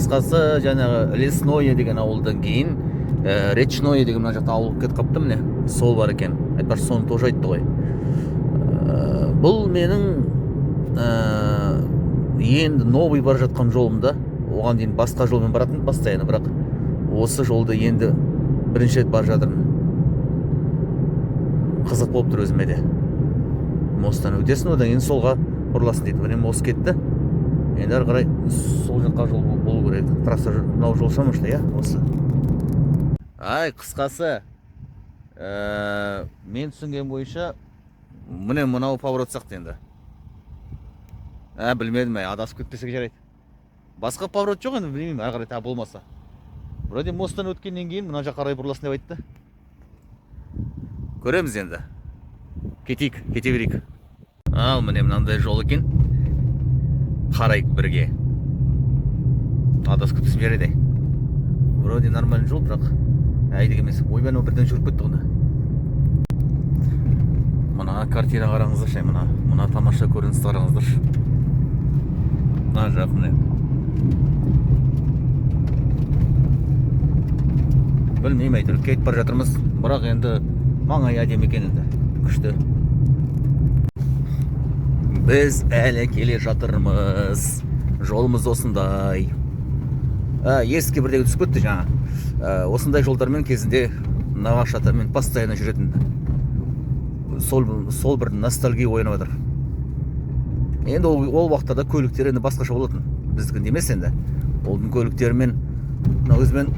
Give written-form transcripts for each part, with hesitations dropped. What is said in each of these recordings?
Қысқасы, жаңағы Лесное деген ауылдан кейін Речное деген мына жақта ауыл кетіп қалыпты, міне сол бар екен. Айтпақшы, соны тоже айтты ғой. Бұл менің енді новый бара жатқан жолымда. Оған дейін басқа жолмен баратын постоянно, бірақ осы жолды енді бірінші рет бара жатырмын. Қызық болып тұр өзіме де. Мосттан өтесің, одан кейін солға бұрыласың дейді. Міне, мост кетті. Енді ары қарай сол жаққа жол болу керек. Трасса мынау жол шығар, может, иә, осы. Ай, қысқасы, мен түсінген бойынша, міне, мынау поворот сияқты енді. Білмедім, ай, адасып кетпесек жарайды. Басқа поворот жоқ енді, білмеймін, ары қарай тағы болмаса. Вроде мосттан өткеннен кейін мына жаққа қарай бұрыласың деп айтты. Көреміз енді. Кетейік, кете берейік. Ал міне, мынандай жол екен. Қарайық бірге. Адасып кетпесем жарайды. Вроде нормальный жол, бірақ әйдік емес. Ойбай, анау бірден жүріп кетті ғой. Мына картина қараңыздаршы, мына тамаша көріністі қараңыздаршы. Мына жақ, міне. Білмеймін, әйтеуір кетіп бара жатырмыз. Бірақ енді маңай әдемі екен енді. Күшті. Біз әлі келе жатырмыз. Жолымыз осындай. Еске бірдеңе түсіп кетті жаңа. Осындай жолдармен кезінде нағашы атаммен постоянно жүретін. Сол бір ностальгия оянып жатыр. Енді ол уақыттарда көліктер енді басқаша болатын. Біздікіндей емес енді. Олдың көліктерімен мына өзімен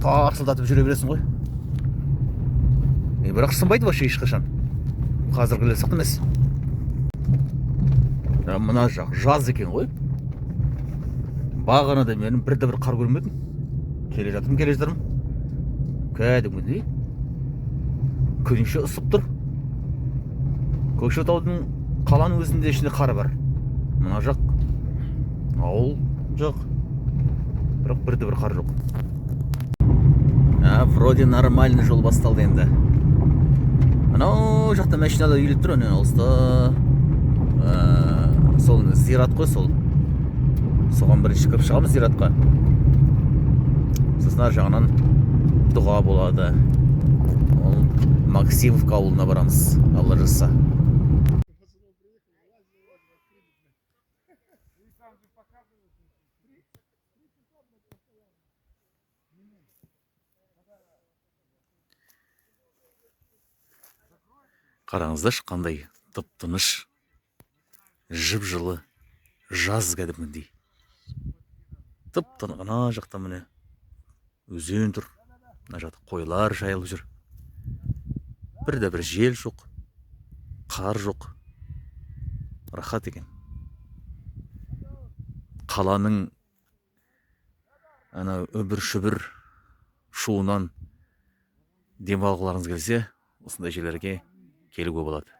тарсылдатып жүре бересің ғой. Бірақ сынбайды вообще ешқашан. Қазіргілер сияқты емес. Мына жақ жаз екен ғой. Бағанада менің бірде бір қар көрмедім. Келе жатырмын, келе жатырмын. Кәдімгідей күнше ысып тұр. Көкшетаудың қаланың өзінде ішінде қар бар. Мына жақ ауыл жоқ. Бірақ бірде бір қар жоқ. Вроде нормальный жол басталды енді. Анау жақта машиналар үйіліп тұр, анау алыста. Сол зират қой сол. Соған бірінші кіріп шығамыз зиратқа. Сосын ар жағынан дұға болады. Ол Максимовка ауылына барамыз, Алла жазса. Пацанов приехали, лазили, лазили, открыли, блядь. И там же показывают. 3 часа, блядь, постоянно. Не-не. Когда Қараңыздаршы, қандай тып-тыныш, жып-жылы жаз кәдімгідей. Тып-тынық. Ана жақта, міне, өзен тұр. Мына жақта қойлар жайылып жүр. Бірде бір жел жоқ, қар жоқ. Рахат екен. Қаланың ана үбір шүбір шуынан демалғыларыңыз келсе, осындай жерлерге келуге болады.